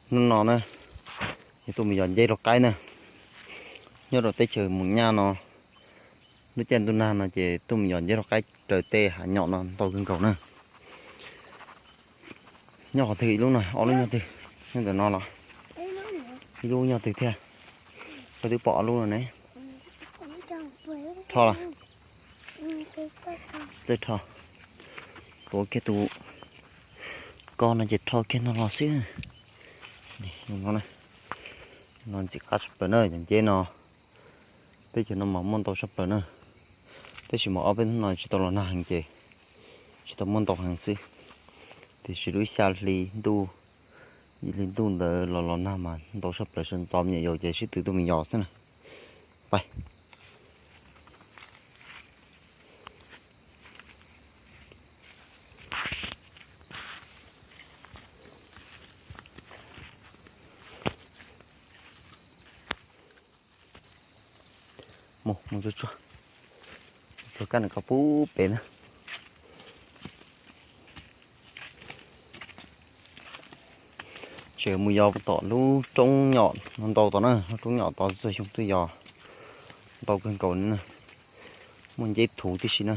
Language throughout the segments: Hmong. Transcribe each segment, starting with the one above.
Hnub no na, yog tuaj mus yos nceb rau qaib na. Nyob rau teb chaws Moos Nyab no, lub caij ntuj nag no ces tuaj mus yos nceb rau qaib raws tej hav nyom no ntau kawg nkaus na. Nyob qhov twg ib lub no, ob lub nyob twg? Nyob ntawm no los? Ib lub nyob twg thiab? Koj twb pom ob lub no ne. Rho los? Txawj rho. Tuav kiag tus ko no ces rho kiag no los xwb. No ntxim qab tshaj plaws na, cov nceb no. Teb chaws no mas muaj ntau tshaj plaws na, tab sis mas ob peb hnub no tsis tau los nag heev ces tsis tau muaj ntau heev xwb. Tiam sis lub xya hli ntuj, yim hli ntuj ntawd los los nag mas ntau tshaj plaws, sawv ntxov me nyuam yaus ces sib tw tuaj mus yos xwb na. Pais. Mus, mus tsuag tsuag, tsuag kab ntawm ko pub pem na. Tseem mus yos tom lub roob nyom no ntau tod na, lub roob nyom tod txog xyoo twb yos ntau kawg nkaus li na. Muaj nceb thuv tib si na.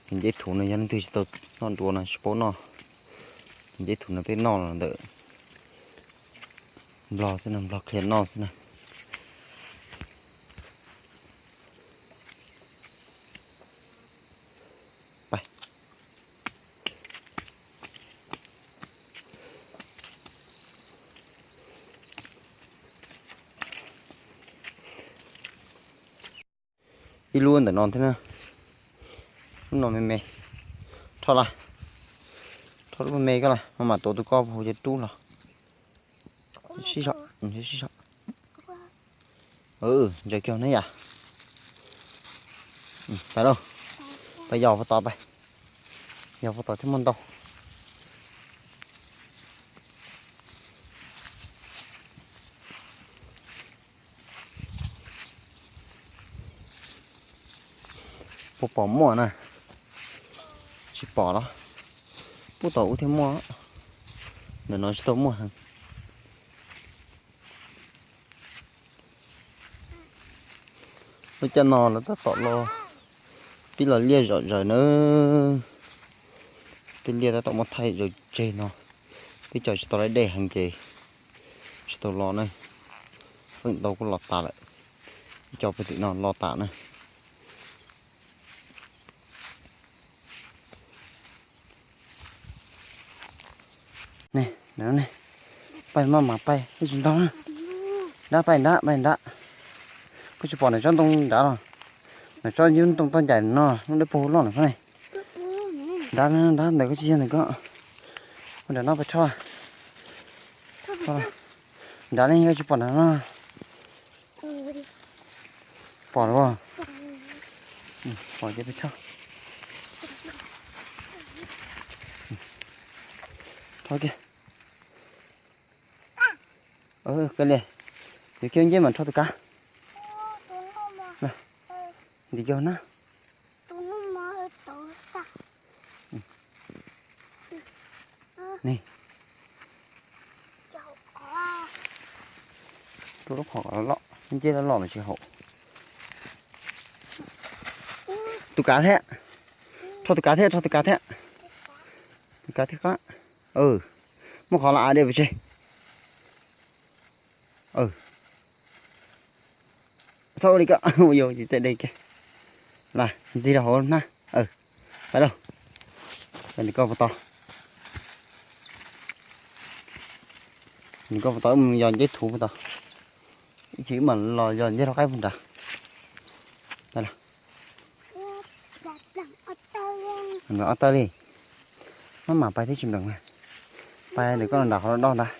Tus nceb thuv no yog leej twg tsis tau noj duav no tsis paub noj. Tus nceb thuv no peb noj los ntawm Nplog xwb na, Nplog qhia noj xwb na. Ib lub ntawm no thiab na. Lub no me me. Rho lawm. Rho lub me me ko lawm, maj mam tuav tus ko puag hauv cov rub los. Sib zog, sib zog. Ntsaws kiag ne yom. Pais lauj. Pais yos puag tod pais. Yos puag tod thiaj muaj ntau. Puas pom muaj na? Tsis pom los? Puag tod ub thiaj muaj. Ntawm no tsis tau muaj heev. Lub caij no lawv tab tom los pib los liaj zom zaws na. Tej liaj tab tom muab thaij zaws tseg no. Peb cov tsis tau laij dej heev ces tsis tau los na. Feem ntau kuj los tas lawm. Peb cov pem tim no los tas na. Ne, ne, pais maj mam pais, peb tsis ntog na. Nrad pais nrad, pais nrad. Koj tsis pom nram tsob ntoo nrad los? Nram tsob yub ntoo toj ncaim no, lub dawb paug loj na ne. Nrad, nrad ntawm koj tsis yog ntawm ko. Ua nram no pais rho. Nrad ne, koj tsis pom nrad no. Pom los? Pom ces peb rho. Rho kiag. Kawg li, yuav kiag nceb mas rho tus kav. Ntim kiag na. Ni, rau lub qhov loj, nceb loj loj mas tsis haum. Tus kav thiab, rho tus kav thiab, rho tus kav thiab. Tus kav thiab qab. Muab qhov los av dej pes tseg. Txhob ua li ko, ua yus tsis txawj de kiag. Los ntxig rau hauv hnab. Pais lauj. Pais ntawm koj puag tod. Ntawm koj puag tod wb mus yos nceb thuv puag tod. Ib chim wb mam los yos nceb rau qaib puag nrad. Pais lauj. Npleem ob tawb li. Maj mam pais thiab tsis npleem na. Pais ntawm koj nram qhov doj ntag.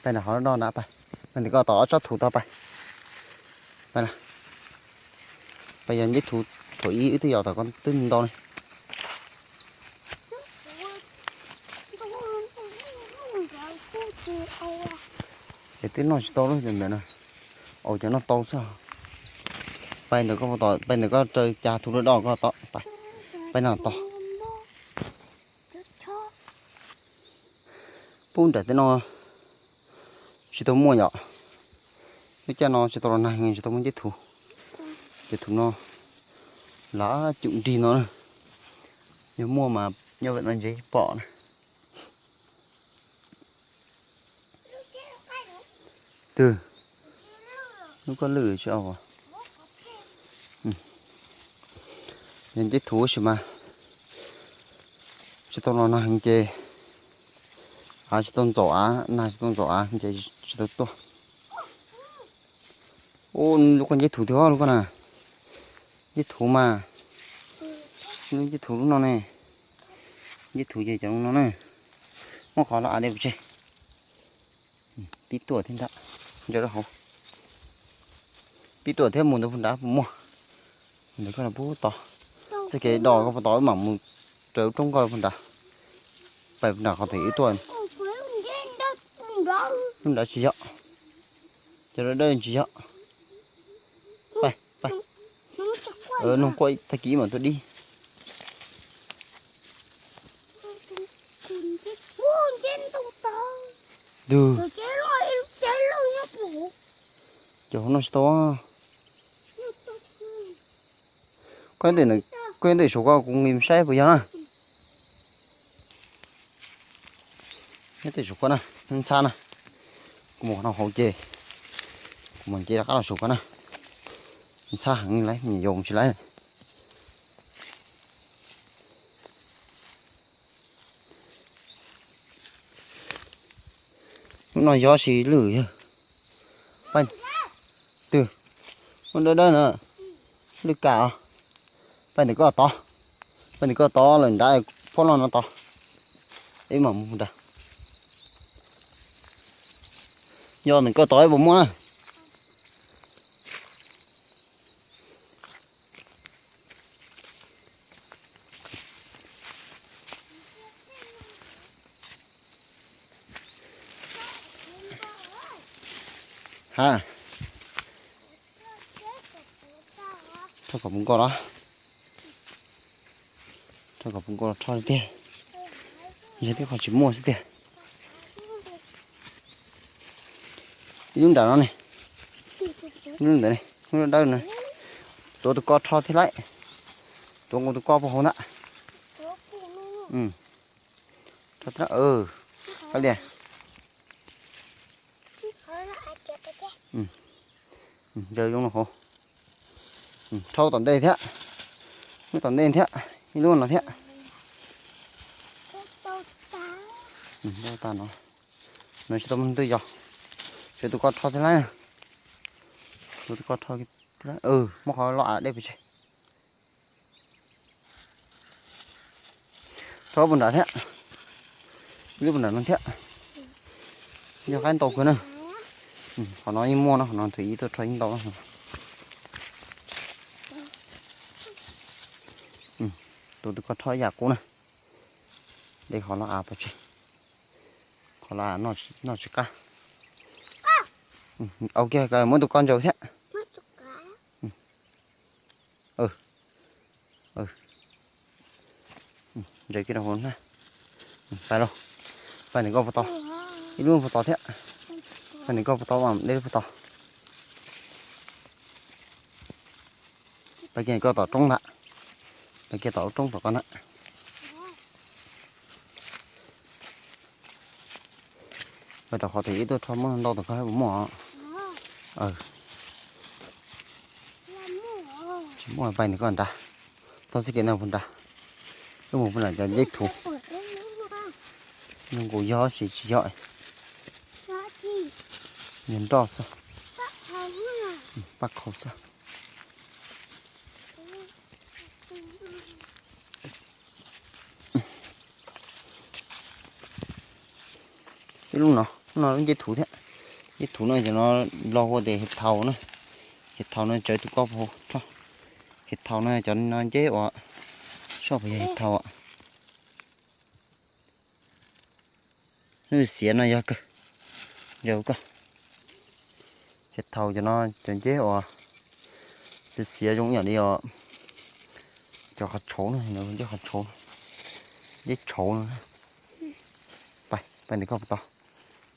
Pais nram qhov doj ntag pais. Pais ntawm koj tom ob tsob thuv tod pais. Pais na. Pais yos nceb thuv, thaum ub wb twb yos tom ko twb ntau ne. Es twb noj tsis tau lub ntawm na. Au, cov noj tau xwb. Pais ntawm koj, pais ntawm koj raws cag thuv doj koj tod pais. Pais no tod. Ub, nram tej no tsis tau muaj yom. Lub caij no tsis tau los nag, tsis tau muaj nceb thuv. Ces tus no lav cum nrig no na. Yog muaj mas nyob pem no ntses pom na. Twg? Lub koj lwj tsis au. Yog nceb thuv tab sis mas tsis tau los nag ces, av tsis tau ntxaum av, nag tsis tau ntxaum av ces tsis tau tuaj. Ub, lub koj nceb thuv tiag lub koj na. Nceb thuv mas. Lub nceb thuv lub no ne. Nceb thuv ces cov no na. Muab qhov los av dej pov tseg. Pib tuaj thiab ntag. Ntsia rau hauv. Pib tuaj thiab mus ntawd puag nrad puas muaj. Ntawd koj los puag tod. Txoj kev do koj puag tod wb mam mus raws lub roob koj puag nrad. Pais puag nrad qhov twg wb tuaj. Lub nrad tsis yog. Cov dawb dawb tsis yog. Pais, pais. Noog quaj tag kis mam tuaj dib. Twg? Cov hauv no tsis tau. Koj, koj ntim saum ko kuv nqis saib puas yog na. Nyob tej saum ko na, ntxhab na. Kuv mus qhov no hauv ces kuv mam nce rov qab los saum ko na. Ntxhab heev li, me nyuam yaus tsis laib. Lub no yog sis lwj yog. Paj, twg? Lub dawb dawb na. Lwj kam os. Paj ntawm koj tod. Paj ntawm koj tod lawm nrad, phob loj no tod. Ib mam mus nrad. Yog ntawm koj tod puas muaj na. Ha, rho kom puv nkoj los, rho kom puv nkoj los rho li tiag. Yog tej qhov tsis muaj xwb tiag. Ib lub nram no ne, ib lub ntawd ne, lub dawb dawb no. Tuav tus ko rho thiab lauj. Tuav nkaus tus ko puag hauv ntag. Rho thiab, kab lias. Ntsaws zoo no hauv. Rho tom ntej thiab. Lub tom ntej thiab, ib lub no thiab. Tas no, no tsis tau muaj leej twg yos. Tsuav tus ko rho thiab lauj. Tsuav tus ko rho thiab lauj, muab qhov loj av dej pov tseg. Rho puag nrad thiab. Ib lub puag nrad no thiab. Yog qaib ntau kawg na. Qhov no yeej muaj no, qhov no thaum ub tuaj rho yeej ntau na. Tuav tus ko rho ib yam qub na. De qhov loj av pov tseg. Qhov loj av noj tsis qab. Au kiag, muab tus ko ntsaws thiab. Ntsaws kiag rau hauv na. Pais lauj. Pais ntawm koj puag tod. Ib lub puag tod thiab. Pais ntawm koj puag tod, de lub puag tod. Pais kiag koj tom roob ntag. Pais kiag tom lub roob tom koj ntag. Pais tom qhov twg ib tuaj rho muab ntau tom koj puas muaj os. Tsis muaj, pais ntawm koj nrad. Tau txij kev no puag nrad. Wb mus puag nram cov nceb thuv. Zoo nkaus yog tsis tsis yog. Yog nroj xwb. Paj qhaus xwb. Ib lub no, lub no lub nceb thuv thiab. Nceb thuv no cov no los hu tias hiav thaus na. Hiav thaus no tsawv tus ko puag hauv rho. Hiav thaus no cov no nceb uas soj puas yog hiav thaus. Lub xiav no yog kawg. Yog koj. Hiav thaus cov no cov nceb uas xiav xiav zoo ib yam li os. Cov qhov tshauv no, nceb qhov tshauv, nceb tshauv no. Pais. Paj nti koj puas tau?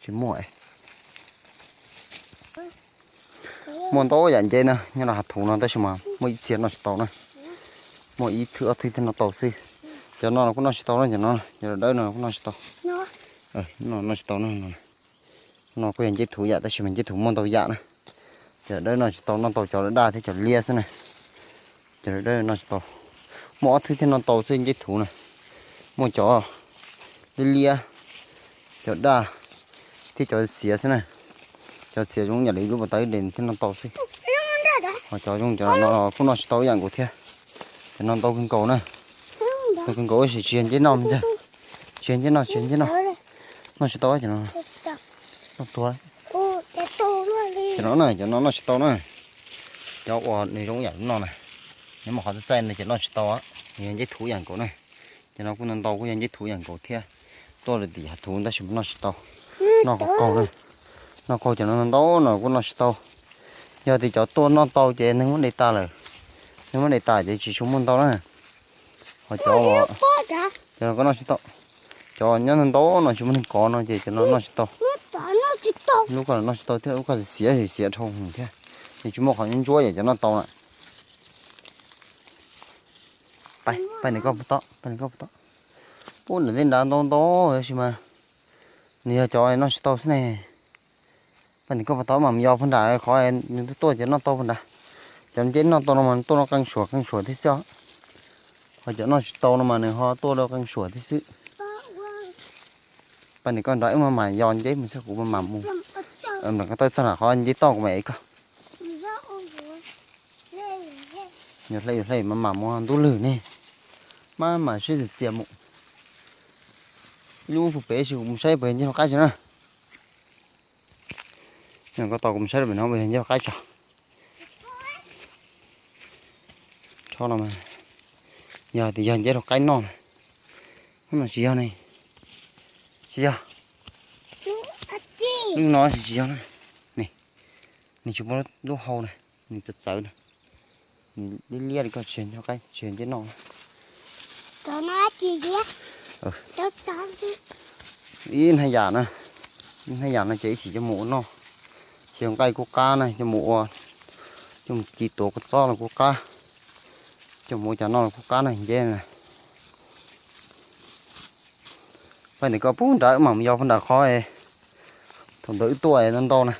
Tsis muaj. Muaj ntau yam nceb na nyob rau hav thuv no tab sis mas muaj ib txhia noj tsis tau na. Muaj ib thwv ob thwv thiaj noj tau xwb. Cov no los kuj noj tsis tau na, cov no, cov dawb no los kuj noj tsis tau. No noj tsis tau na. No kuj yog nceb thuv yam tab sis mas nceb thuv muaj ntau yam na. Cov dawb noj tsis tau, noj tau cov daj thiab cov liab xwb na. Cov dawb noj tsis tau. Muaj ob thwv thiaj noj tau xwb nceb thuv na. Muaj cov liab liab, cov daj thiab cov xiav xwb na. Cov xiav zoo yam li lub pas tawb de thiaj noj tau xwb. Ho cov zoo cov no kuj noj tsis tau ib yam nkaus thiab. Cov no ntau kawg nkaus na. Ntau kawg nkaus tab sis tsis yog nceb noj me ntxawg. Tsis yog nceb noj, tsis yog nceb noj. Noj tsis tau cov no. Noj tuag. Cov no na, cov no noj tsis tau na. Cov uas nws zoo yam li no na, nws muaj qhov txaij txaij no ces noj tsis tau, nws yog nceb thuv yam nkaus na. Cov no kuj ntau ntau kuj yog nceb thuv yam nkaus thiab. Tuaj lawm tim hav thuv tab sis mas noj tsis tau. Noj qaug qaug na. Noj qaug cov no ntau no kuj noj tsis tau. Yog tias cov tuaj noj tau ces neeg muab de tas lawm. Neeg muab de tas ces tsis tshua muaj ntau na. Ho cov, cov no koj noj tsis tau. Cov nyob ntau ntau no tsis muaj neeg kov no ces cov no noj tsis tau. Lub ko los noj tsis tau thiab, lub ko xiav xiav dhau hwv thiab. Nws tsis muaj qhov ntsuab yam cov noj tau na. Paj nti koj puas tau? Paj nti koj puas tau? Pub nram tej nrad ntau ntau tab sis mas nws yog cov noj tsis tau xwb ne. Paj nti koj puas tau? Mas yog puag nram qhov nws tuaj tuaj cov noj tau puag nrad. Cov nceb noj tau no mas tuaj noj qeej suam qeej suam thiab xwb os. Ho cov noj tsis tau no mas nws ho tuaj noj qeej suam thiab xwb. Paj nti koj nrad wb mam mam yos nceb mus xwb, kuv mam mam mus. Nram ko tawm txog nram qhov nceb toj kuv mam ev koj. Yuav hle yuav hle mam mam mus ntub lwg ne. Mam mam sib txias mus. Ib lub mus pem sis kuv mus saib puas yog nceb laug qaib tso na. Koj tos kuv mus saib pem no puas yog nceb laug qaib tso. Rho no mas yog tias yog nceb laug qaib noj na. Hnub no tsis yog ne. Tsis yog. Lub no tsis, tsis yog na. Nws tsis muaj lub hau na, nws txawv txawv na. Nws liab liab li koj, tsis yog nceb laug qaib, tsis yog nceb noj. Ib hnab yam na, ib hnab yam no ces ib sim coj mus ua noj. Xyaw nqaij kuj qab na, coj mus ua, coj mus ci tuav kua txob los kuj qab, coj mus ua cas noj los kuj qab na nceb na. Paj nti koj pub nrad wb mam yos puag nram qhov thaum ntawd wb tuaj ntau ntau na.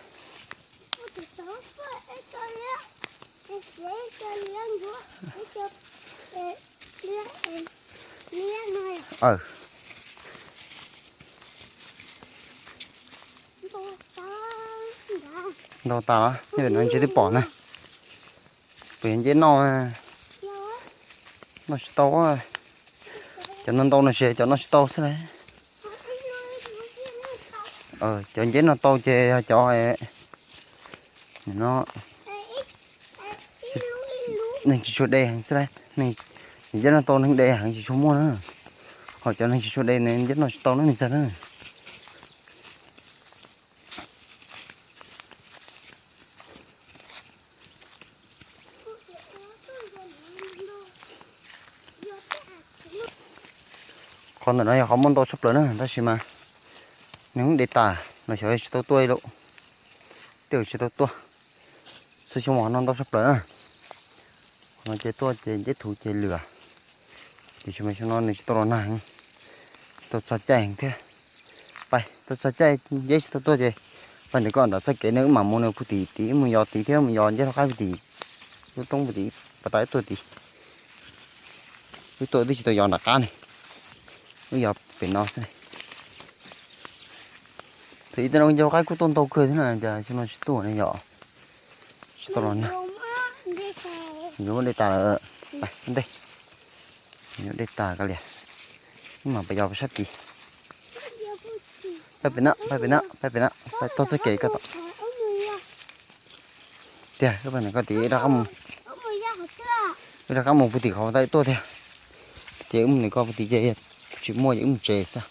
Ntau tas los nej pem no ntshe twb pom na. Pem nceb noj, noj tsis tau. Cov no ntau no ces cov noj tsis tau xwb na. Cov nceb noj tau ces yog cov no neeg tsis tshua de heev xwb na. Cov nceb noj tau neeg de heev tsis tshua muaj na. Ho cov neeg tsis tshua de nceb noj tsis tau na me ntxawg na. Qhov ntawm no yog qhov muaj ntau tshaj plaws na tab sis mas nws de tas los xyov tsis tau tuaj li lawm. Tej zaum tsis tau tuaj, xwb xyoo mas qhov no ntau tshaj plaws na. Qhov no ces tuaj ces nceb thuv ces lwm, tiam sis mas xyoo no nws tsis tau los nag, tsis tau txog caij heev thiab. Pais tau txog caij nceb tsis tau tuaj ces pais ntawm koj nram txoj kev no wb mam mus nws puag tim tid, wb mus yos tid thiab, mus yos nceb laug qaib puag tim lub roob puag tim pas tas wb tuaj tid. Wb tuaj twb tsis tau yos nram qab ne, wb yos pem no xwb. Thaum ib tej no nceb laug qaib kuj tuaj ntau kawg thiab na, cas xyoo no tsis tuaj ne yom. Tsis tau los nag. Yuav muab de tas lawm. Ntej, yuav de tas kav liam, wb mam pais yos pem sab tid. Pais pem na, pais pem na, pais pem na, pais txog txoj kev koj tau. Tiag, koj pais ntawm koj tid, rov qab mus, rov qab mus puag tim qhov tas tuaj tiag. Tias wb mus ntawm koj puag tid ces tsis muaj ces wb mus tsev xwb.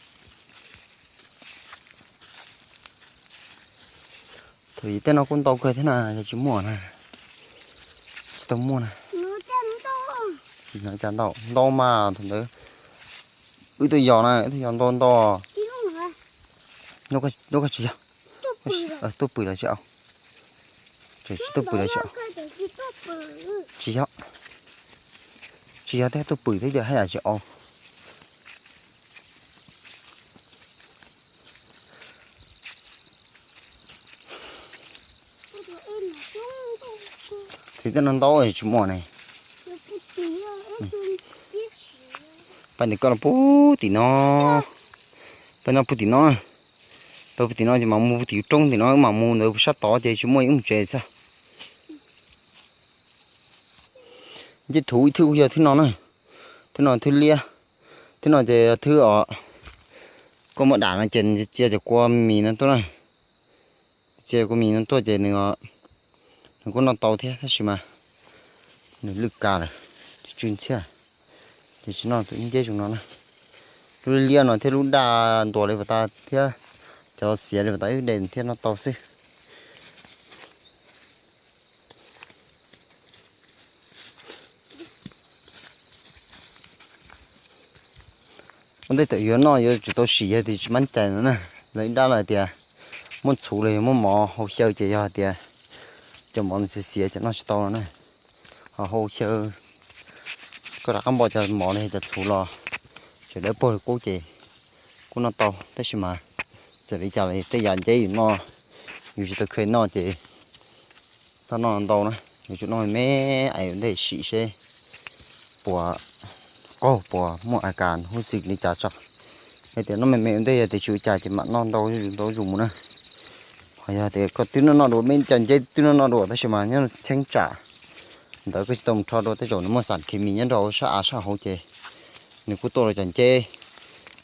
Thaum ub tej no kuj ntau kawg thiab na, yog tsis muaj na, tsis tau muaj na. Cas ntau ntau mas thaum ntawd wb tuaj yos na, wb tuaj yos ntau ntau. Lub ko tsis yog, tuaj pw los tsis au. Tsis tuaj pw los tsis au. Tsis yog, tsis yog tej tuaj pw thiab ces haj yam tsis au. Thwv tej no ntau tsis muaj ne. Paj ntawm koj los puag tim no. Paj no puag tim no. Paj puag tim no ces mam mus puag tim roob tim no, wb mam mus ntawd sab tod ces tsis muaj wb mus tsev xwb. Ncej thuv ib thwb kuj yog thwb no na. Thwb no thwb liab. Thwb no ces thwb os, koj muaj dam no ces txia cov kua mis no tuaj na. Txia kua mis no tuaj ces nws, nws kuj noj tau thiab tab sis mas nws lwj kawg lawm, tsw ntxhiab, ces tsis noj tus nceb zoo no na. Lub liab no thiab lub daj ntuas li puas tas thiab cov xiav li puas tas wb de thiab noj tau xwb. Ua ntej thaum yuav noj yuav tsum tau sim yog tias tsis mab cais no na. Lawv ib dab lawv tias muab txhuv los yog muab mov hau xyaw ces yog tias cov mov nws xiav xiav ces noj tsis tau no na. Ho hau xyaw, koj rov qab npo cov mov los yog cov txhuv los sawv daws paug li qub ces kuj noj tau tab sis mas txawm li cas los tej yam nceb yus noj, yus tsis tau kheev noj ces txhob noj ntau na, yuav tsum noj me me es ua ntej sim seb puas qaug puas muaj a kas huj xwm li cas tso. Yog tias noj me me ua ntej yog tias tsis ua cas ces mam noj ntau ntau zus mus na. Ho yog tias koj twb noj noj dua me cov nceb twb noj noj dua tab sis mas nyob cheeb tsam ntawd koj tsis tau mus rho dua tej zaum nws muaj xam khes mis nyob rau sab av sab hauv ces nws kuj tuaj rau cov nceb,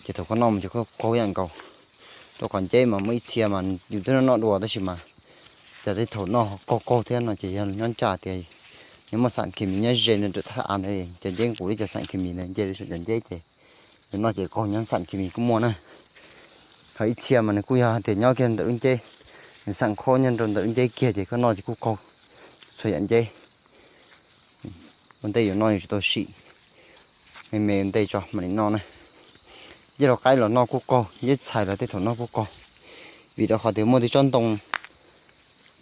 ces thaum koj noj mus ces koj qaug ib yam nkaus. Rau qhov nceb mas muaj ib txhia mas yus twb noj noj dua tab sis mas cas tej thaum noj qaug qaug thiab no ces yog nyob tsam tias nws muaj xam khes mis nyob ze nws nram thaj av ntawd, cov nceb nqus li cov xam khes mis ntawd nce li saum cov nceb ces yus noj ces qaug nyob xam khes mis kuj muaj na. Ho ib txhia mas nws kuj yog tias nyob kiag ntawm lub nceb, nws xam khov nyob rau ntawm lub nceb kiag ces koj noj ces kuj qaug txhua yam nceb. Ua ntej yuav noj yuav tsum tau sim me me ua ntej tso mam li noj na. Nceb lau qaib los noj kuj qaug, nceb txhais los tej thaum noj kuj qaug, vim rau qhov tias muaj tej tsob ntoo,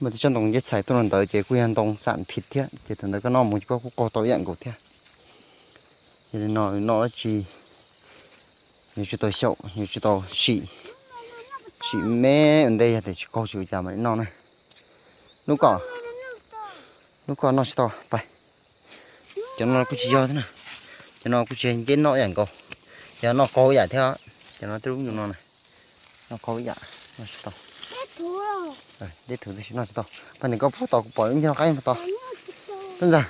muaj tej tsob ntoo nceb txhais tuaj rau ntawd ces kuj yog ntoo xam phim thiab ces thaum ntawd koj noj mus ces koj kuj qaug tau ib yam nkaus thiab. Yog li no noj dab tsi yuav tsum tau xyaum, yuav tsum tau sim, sim me ua ntej yog tias tsis qaug tsis ua cas mam li noj na. Lub ko, lub ko noj tsis tau pais. Cov no kuj tsis yog thiab na, cov no kuj tsis yog nceb noj ib yam nkaus, cov no qaug ib yam thiab, cov no tej lub no na, noj qaug ib yam, noj tsis tau. Nceb thuv tab sis noj tsis tau. Pais ntawm koj puag tod kuv pom lub nceb lau qaib puag tod. Tub ntxawg,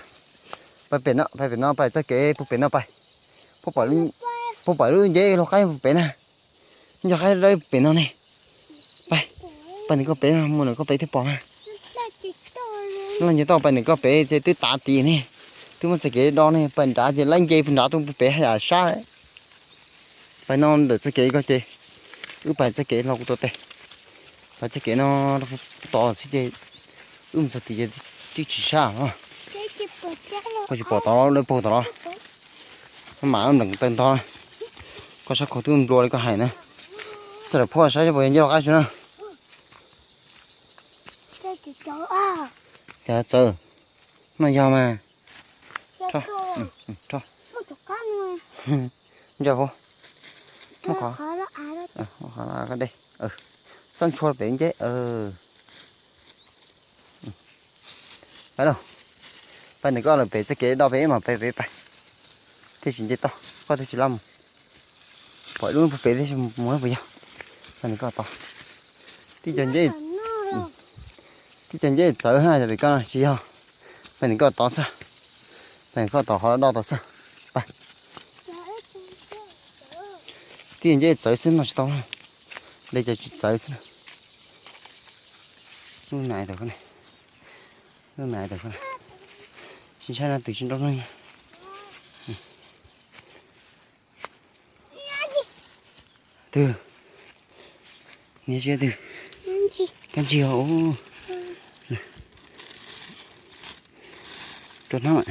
pais pem no, pais pem no, pais txoj kev puag pem no pais. Puag pom lub nceb lau qaib puag pem na. Nceb qaib dawb pem no ne. Pais, pais ntawm koj pem, mus ntawm koj pem thiaj pom na. Laij nce toj pais ntawm koj pem ces twb tav tid ne, twb muaj txoj kev do ne, pais nrad ces laij nce puag nrad tuaj puag pem haj yam sab. Pais no ntawm txoj kev ko ces wb pais txoj kev hlo kuv tuaj tes. Pais txoj kev no rau puag tod xwb ces wb mus txog tid ces twb tsis sab os. Koj tsis pom tod lawv paug tod los? Maj mam nplees taw ntog, koj sab khau twb nplua li koj hais na. Txoj lawm phoj saib puas yog nceb lau qaib tsis na. Cas txawv, no yog mas. Rho, rho. Ntsia puag, muaj qhov, muaj qhov dej. Txhob ntshua pem nceb. Pais lauj, pais ntawm koj lawm pem txoj kev do pem mas pais pem pais, thiaj tsis nce toj, koj thiaj tsis laj mus. Pom ib lub puag pem thiab mus puas yog? Pais ntawm koj tod. Tib co nceb, tib co nceb txawv ha, yog li koj tsis yog. Pais ntawm koj tod xwb, pais ntawm koj tod qhov do tod xwb. Pais. Tib co nceb txawv xwb noj tsis tau, de cov tsis txawv xwb. Lub na tawm, lub na tawm, tsis ntshai no twm tsis nrau neeg. Twg? Niag tsis twg? Kab ntsig os. Rau hnab.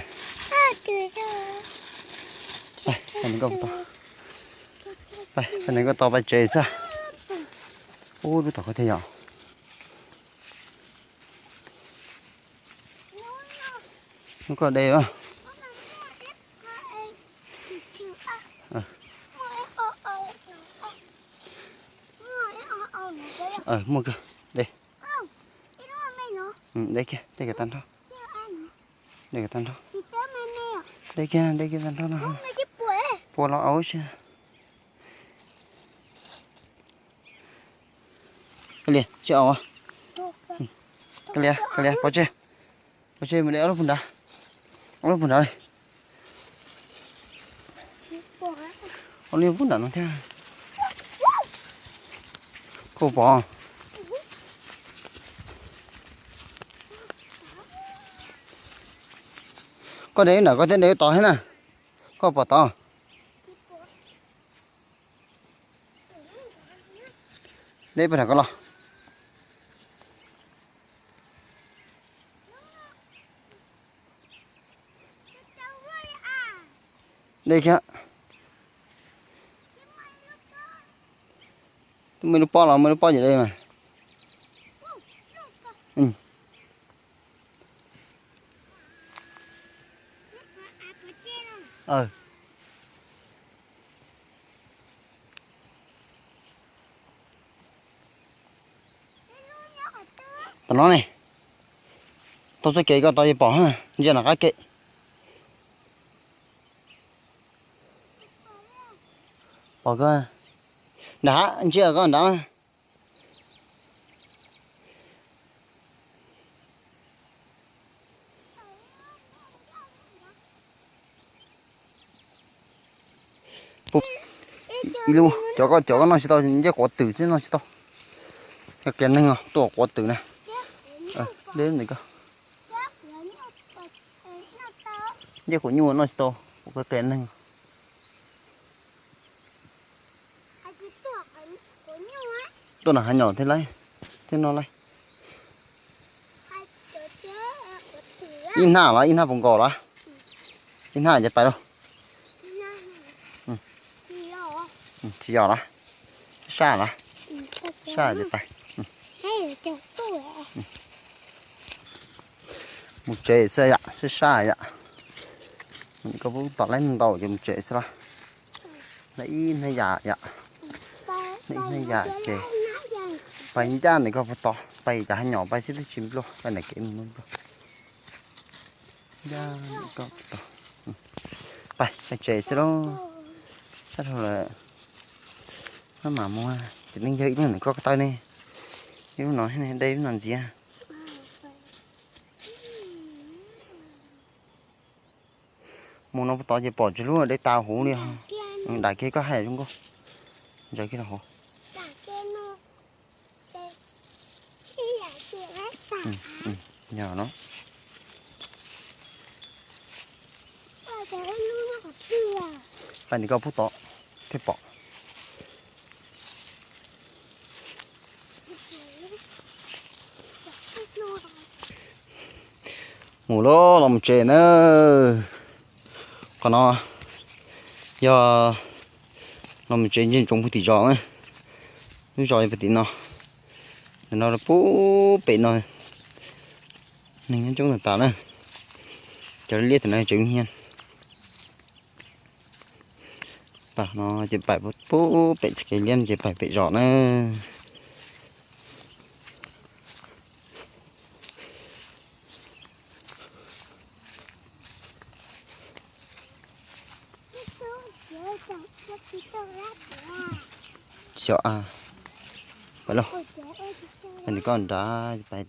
Pais, pais nws koj tod, pais nws koj tod pais tsev xwb. Ub, lub tom koj thiaj yom. Hnub koj de. Muaj kawg, de. De kiag, de kiag tag nrho. De kiag tag nrho. De kiag, de kiag tag nrho no. Pua los au si. Kav liam, tsis au. Kav liam, kav liam, pov tseg. Pov tseg mus de ob lub puag nrad. Ob lub puag nrad li. Ob lub puag nrad no thiab. Koj pom. Koj de ntawm koj thiaj de tod thiab na. Koj pom tod. De puag nram koj los. De kiag. Twb muaj ib lub pob los muaj ib lub pob ces de mas. Tam no ne, tau txoj kev koj tod ces pom, ntsia nram qab kev. Pom koj nrad, ntsia koj nrad. Ib lub, cov koj, cov koj noj tsis tau, ncej quav twm xwb noj tsis tau. Qias neeg os, tuaj quav twm na. Deb ntawm koj. Ncej quav nyuj noj tsis tau, quav qias neeg. Tuaj nram hav nyom thiab lauj, thiab no lauj. Ib hnab los ib hnab puas nkaus los? Ib hnab ces pais lauj. Tsis yog los? Sab sab los? Sab ces pais. Mus tsev xwb yom, sab sab yom. Koj pub tom laib ntau ces mus tsev xwb los. Laib ib hnab yam yom. Laib ib hnab yam ces pais ncaj ntawm koj puag tod, pais cov hav nyom pais xwb twb tsis npluag, pais nram kev mus npluag. Ncaj ntawm koj puag tod. Pais, pais tsev xwb lauj. Sab dhau lawm. Maj mam mus, txiv neej yawg ib leeg ntawm koj ko taw ne. Ib lub no de lub no ntxiv. Mus no puag tod ces pom tsis lub dej tas huv li. Dam kiag koj hais zoo nkauj. Ntsaws kiag rau hauv. Yog no. Pais ntawm koj pub tod thiaj pom. Mus lauj, los mus tsev na. Qhov no yog los mus tsev ntsia ntsoov puag tim zos na. Lub zos yog puag tim no. Ntawm no pub pem no neeg nyob coob tag tas na. Cov liab tam no tseem nyiag. Pais no ces pais pub pem txoj kev liab ces pais pem zos na. Xyov, pais lauj, pais ntawm koj nrad pais.